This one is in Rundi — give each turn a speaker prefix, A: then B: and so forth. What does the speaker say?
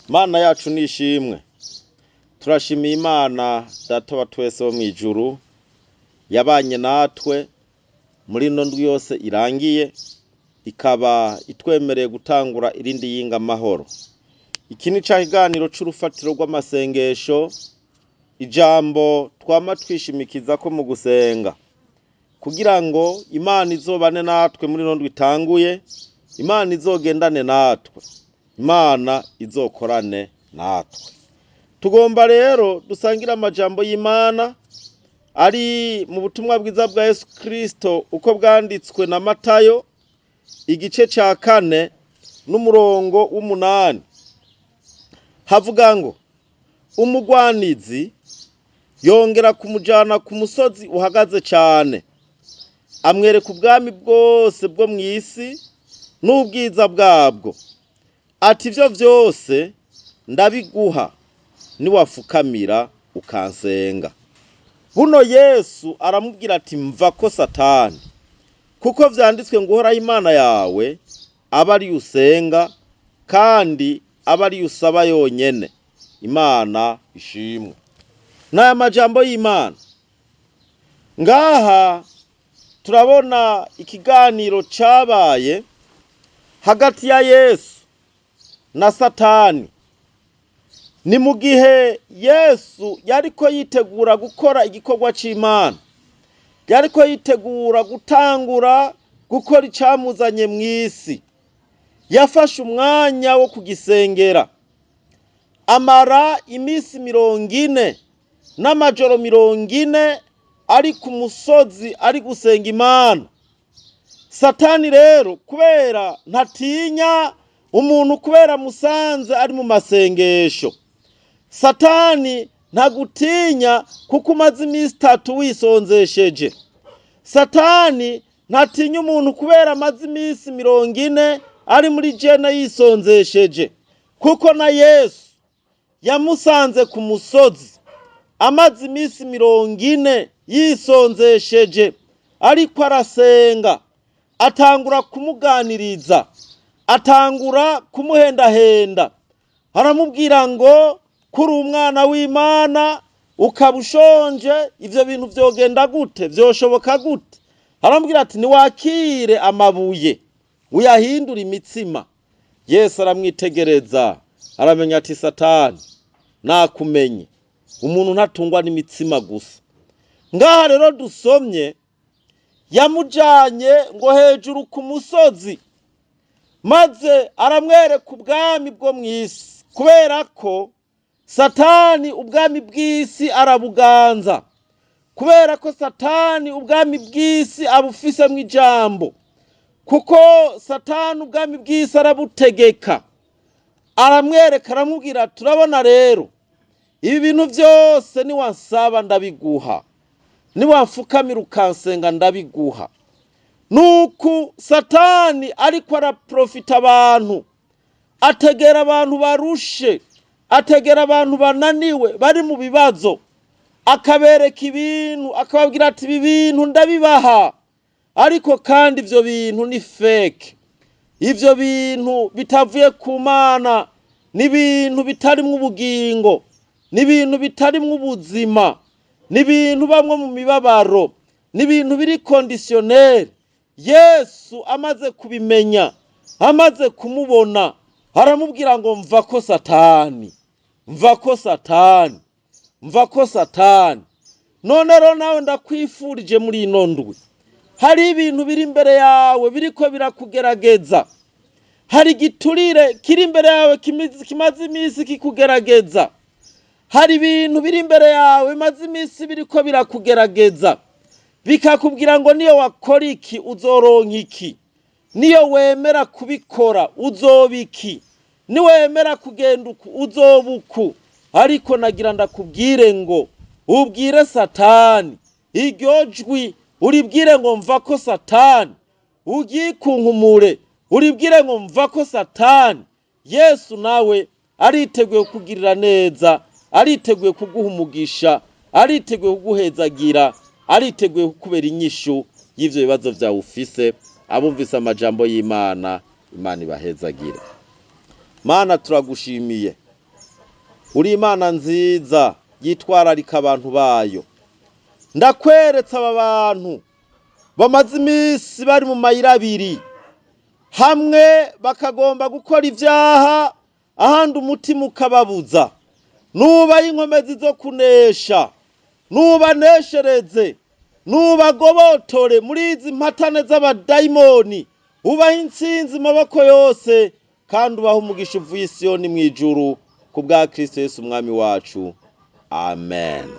A: Mana yacu nishimwe. Turashimiye Imana Data wa twese wo mw'ijuru yabanye natwe muri ino ndwi yose irangiye, ikaba itwemereye gutangura irindi yinga amahoro. Iki ni ca kiganiro c'urufatiro rw'amasengesho, ijambo twama twishimikizako mu gusenga kugira ngo Imana izobane natwe muri ino ndwi itanguye, Imana izogendane natwe, Imana izokorane natwe. Tugomba rero dusangire amajambo y'Imana ari mu butumwa bwiza bwa Yesu Kristo uko bwanditswe na Matayo, igice ca kane n'umurongo w'umunani. Havuga ngo umugwanizi yongera kumujana ku musozi uhagaze cane, amwereka ubwami bwose bwo mw'isi n'ubwiza bwabwo, ati ivyo vyose ndabiguha niwafukamira ukansenga. Buno Yesu aramubwira ati mva ko Satani, kuko vyanditswe ngo Uhoraho Imana yawe abe ariyo usenga kandi abe ariyo usaba yonyene. Imana ishimwe. N'aya majambo y'Imana. Ngaha turabona ikiganiro cabaye hagati ya Yesu na Satani. Ni mu gihe Yesu yariko yitegura gukora igikorwa c'Imana, yariko yitegura gutangura gukora icamuzanye mw'isi. Yafashe umwanya wo kugisengera, amara iminsi 40 n'amajoro 40 ari ku musozi ari gusenga Imana. Satani rero kubera ntatinya umuntu kubera amusanze ari mu masengesho, Satani ntagutinya kuko umaze iminsi 3 wisonzesheje. Satani ntatinya umuntu kubera amaze iminsi 40 ari muri jene yisonzesheje, kuko na Yesu yamusanze ku musozi amaze iminsi 40 yisonzesheje, ariko arasenga, atangura kumuganiriza, atangura kumuhendahenda, aramubwira ngo kuri umwana w'Imana ukaba ushonje, ivyo bintu vyogenda gute? Vyoshoboka gute? Aramubwira ati niwakire amabuye uyahindure imitsima. Yesu aramwitegereza, aramenya ati Satani nakumenye, umuntu ntatungwa n'imitsima gusa. Ngaha rero dusomye yamujanye ngo hejuru ku musozi, maze aramwereka ubwami bwo mw'isi, kubera ko Satani ubwami bw'isi arabuganza, kubera ko Satani ubwami bw'isi abufisemwo ijambo, kuko Satani ubwami bw'isi arabutegeka. Aramwereka, aramubwira, turabona rero ibi bintu vyose niwansaba ndabiguha, niwamfukamira ukansenga ndabiguha. Nuku Satani ariko araprofita abantu, ategera abantu barushe, ategera abantu bananiwe bari mu bibazo, akabereka ibintu, akababwira ati ibi bintu ndabibaha, ariko kandi ivyo bintu ni fake, ivyo bintu bitavuye ku Mana, ni ibintu bitarimwo ubugingo, ni ibintu bitarimwo ubuzima, ni ibintu bamwe mu mibabaro, ni ibintu biri conditionnel. Yesu amaze kubimenya, amaze kumubona, aramubwira ngo mva ko Satani, mva ko Satani, mva ko Satani. None rero nawe ndakwifurije muri ino ndwi, hari ibintu biri imbere yawe biriko birakugerageza, hari igiturire kiri imbere yawe kimaze iminsi kikugerageza, hari ibintu biri imbere yawe bimaze iminsi biriko birakugerageza, bikakubwira ngo niyo wakora iki uzoronka iki, niyo wemera kubikora uzoba iki, niwemera kugenda uku uzoba uku. Ariko nagira ndakubwire ngo ubwire Satani iryo jwi, uribwire ngo mva ko Satani, uryikunkumure, uribwire ngo mva ko Satani. Yesu nawe ariteguye kukugirira neza, ariteguye kuguha umugisha, ariteguye kuguhezagira, ariteguye kukubera inyishu y'ivyo bibazo vyawe ufise. Abumvise amajambo y'Imana, Imana ibahezagire. Mana, turagushimiye, uri Imana nziza yitwararika abantu bayo. Ndakweretse aba bantu bamaze iminsi bari mu mayira abiri, hamwe bakagomba gukora ibyaha, ahandi umutima ukababuza. Nubaha inkomezi zo kunesha, nubaneshereze, nubagobotore muri izi mpatane z'abadayimoni, ubahe intsinzi maboko yose, kandi ubahe umugisha uvuye i Siyoni mu ijuru, ku bwa Kristo Yesu Umwami wacu. Amen.